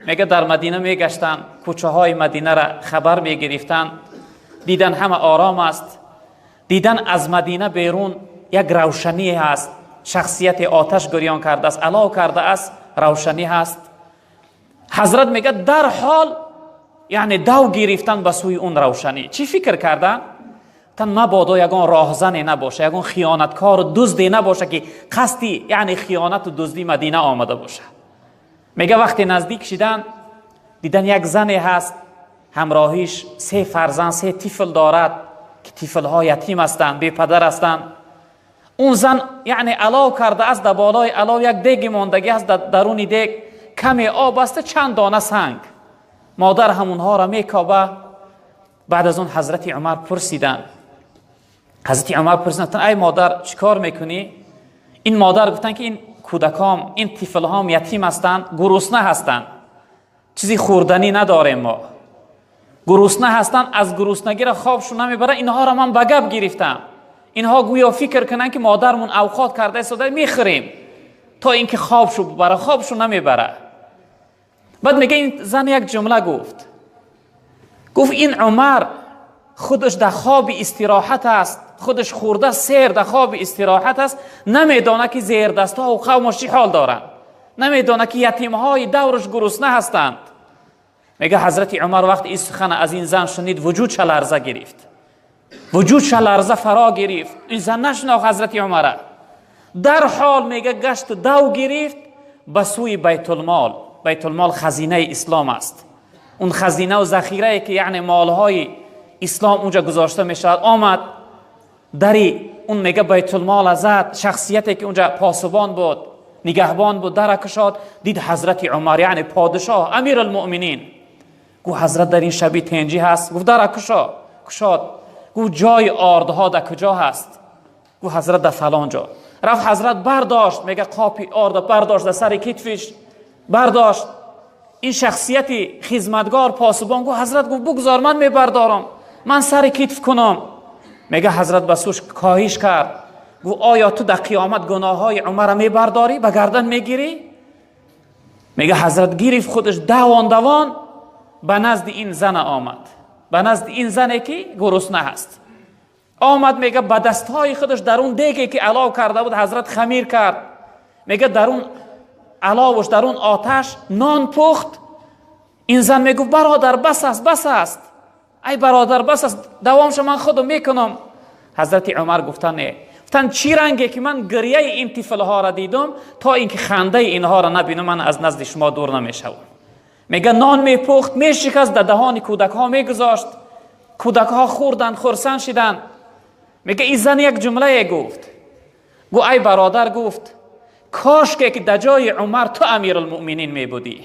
Мега дар Мадина мегаштанд, кӯчаҳои Мадинаро хабар мегирифтанд, дидан ҳама ором аст, дидан аз Мадина берун як равшанӣ ҳаст, шахсияти оташ гирён кардааст, алов кардааст, равшанӣ ҳаст. Ҳазрат мега дар ҳол яъне дав гирифтан ба сӯи он равшанӣ. Чӣ фикр кардан? Тан мабодо ягон роҳзане набоша, ягон хиёнаткору дузде набоша, ки қасди яъне хиёнату дуздӣ Мадина омада боша. Мега вақте наздик шидан, дидан як зане ҳаст, ҳамроҳиш се фарзанд, се тифл дорад, ки тифлҳо ятим ҳастанд, бепадар ҳастанд. Он зан яъне алов кардааст, дар болои алов як деги мондагӣ ҳаст, дар даруни дег каме об аст, чанд дона санг. Модар ҳамонҳоро мекоба. Баъд аз он ҳазрати Умар пурсиданд, ҳазрати Умар пурсиданд: ай модар, чӣ кор мекунӣ? Ин модар гуфтанд, ки ин кӯдаком, ин тифлҳом ятим ҳастанд, гурусна ҳастанд, чизи хӯрданӣ надорем мо, гурусна ҳастанд, аз гуруснагиро хобшон намебаранд, инҳоро ман ба гап гирифтам, инҳо гӯё фикр кунанд, ки модармон авқот карда истода, мехӯрем, то ин ки хобшу бара, хобшу намебара. Баъд мега ин зан як ҷумла гуфт, гуфт: ин Умар худаш дар хоби истироҳат аст, худаш хӯрда сер дар хоби истироҳат аст, намедонад, ки зердастҳо ва қавмаш чӣ ҳол доранд, намедонад, ки ятимҳои давраш гурусна ҳастанд. Мега ҳазрати Умар вақти ин сухана аз ин зан шунид, вуҷудша ларза гирифт, вуҷудша ларза фаро гирифт. Ин зан нашинохт ҳазрати Умара. Дар ҳол мега гашт дав гирифт ба сӯи Байтулмол. Байтулмол хазинаи ислом аст, он хазинаву захирае, ки яъне молҳои ислом унҷа гузошта мешавад. Омад, дари он мега Байтулмол зад, шахсияте, ки унҷа посубон буд, нигаҳбон буд, дара кушод, дид ҳазрати Умар, яъне подишоҳ, Амиралмуъминин. Гуфт: ҳазрат дар ин шаби тенҷӣ ҳаст? Гуфт: дара кушо. Кушод. Гуфт: ҷои ордҳо дар куҷо ҳаст? Гуфт: ҳазрат, дар фалон ҷо. Рафт ҳазрат, бардошт, мега қопи орда бардошт, дар сари китфиш бардошт. Ин шахсияти хизматгор, посубон гуфт: ҳазрат, гуфт, бугзор, ман мебардорам, ман сари китф кунам. Мега ҳазрат ба сӯш коҳиш кард, гуфт: оё ту дар қиёмат гуноҳҳои Умара мебардорӣ, ба гардан мегирӣ? Мега ҳазрат гирифт худаш, давон давон ба назди ин зана омад, ба назди ин зане, ки гурусна ҳаст, омад. Мега ба дастҳои худаш дар он деге, ки алов карда буд, ҳазрат хамир кард, мега дар он аловуш, дар он оташ нон пухт. Ин зан мегуфт: бародар, бас аст, бас аст, ай бародар, бас аст, давомша ман худам мекунам. Ҳазрати Умар гуфтан: не, гуфтан, чӣ ранге ки ман гирьяи ин тифлҳоро дидум, то ин ки хандаи инҳоро набинам, ман аз назди шумо дур намешавам. Мега нон мепухт, мешикаст, дар даҳони кӯдакҳо мегузошт, кӯдакҳо хӯрданд, хурсанд шиданд. Мега ин зан як ҷумлае гуфт, гуфт: ай бародар, гуфт, кошке ки дар ҷои Умар ту Амирулмуъминин мебудӣ,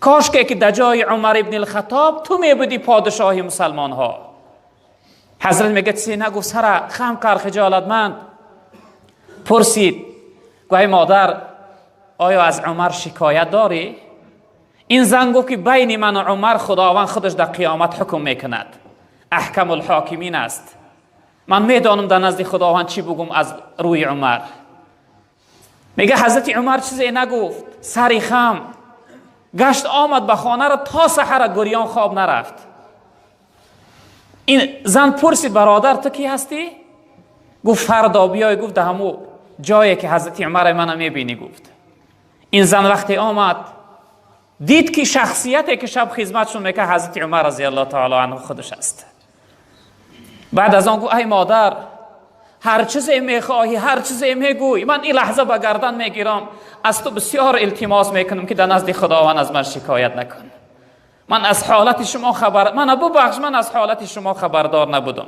кошке ки дар ҷои Умар ибни Алхатоб ту мебудӣ подишоҳи мусалмонҳо. Ҳазрат мега чизе нагуфт, сара хам кард, хиҷолатманд. Пурсид, гуфт: ай модар, оё аз Умар шикоят дорӣ? Ин зан гуфт, ки байни ман ва Умар Худованд худаш дар қиёмат ҳукм мекунад, Аҳкамулҳокимин аст, ман медонам дар назди Худованд чӣ бугум аз рӯи Умар. Мега ҳазрати Умар чизе нагуфт, сари хам гашт, омад ба хонаро, то саҳара гурён хоб нарафт. Ин зан пурсид: бародар, ту кӣ ҳастӣ? Гуфт: фардо биёй, гуфт, дар ҳамун ҷое, ки ҳазрати Умар мана мебинӣ. Гуфт, ин зан вақте омад, дид, ки шахсияте, ки шаб хизматшон мекард, ҳазрати Умар разиаллоҳу таоло анҳу худаш аст. Баъд аз он гуфт: ай модар, ҳар чизе мехоҳӣ, ҳар чизе мегӯй, ман ин лаҳза ба гардан мегирам, аз ту бисёр илтимос мекунам, ки дар назди Худованд аз ман шикоят накун, ман аз ҳолати шумо хабар, мана бубахш, ман аз ҳолати шумо хабардор набудам.